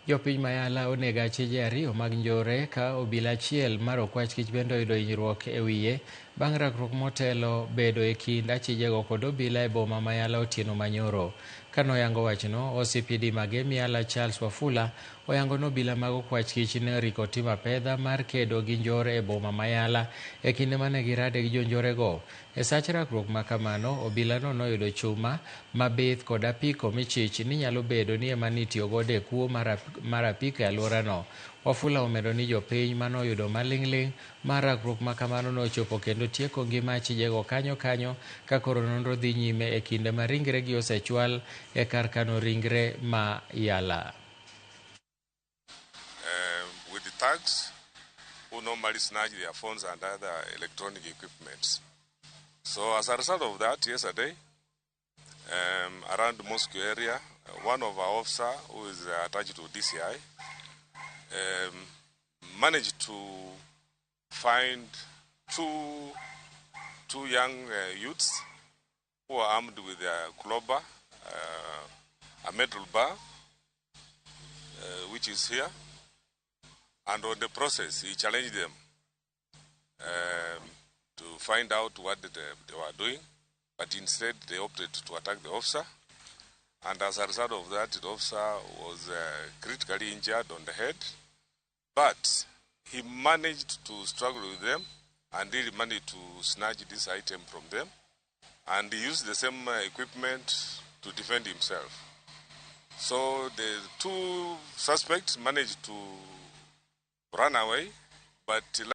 Jopiny ma Yala onego achije ariyo mag njore ka obila achiel mar okwach kich bende oyudo hinyruok e wiye bang' rakruok motelo bedo e kind achijego kod obila e boma ma Yala otieno manyoro. Kanoyango wachno, OCPD Magemi Yala Charles Wafula oyango ni obila mag okwach kich ne oriko timo apedha mar kedo gi njore e boma ma Yala e kinde mane girade gi jonjorego. E sach rakruok ma kamano, obilano noyudo chuma mabith kod apiko michich ni nyalo bedo ni ema nitiyo godo e kuo mar apiko e alworano. Wafula omedo ni jopiny manoyudo maling'ling' mar rakruok ma kamano nochopo kendo tieko ngima achijego kanyo kanyo ka koro nonro dhi nyime e kinde ma ringregi osechwal e kar kano ringre ma Yala. With the thugs who normally snatch their phones and other electronic equipment. So as a result of that, yesterday, around Moscow area, one of our officers who is attached to DCI managed to find two young youths who are armed with a crowbar, a metal bar, which is here. And on the process, he challenged them to find out what they were doing. But instead, they opted to attack the officer. And as a result of that, the officer was critically injured on the head. But he managed to struggle with them and really managed to snatch this item from them. And he used the same equipment to defend himself. So the two suspects managed to run away, but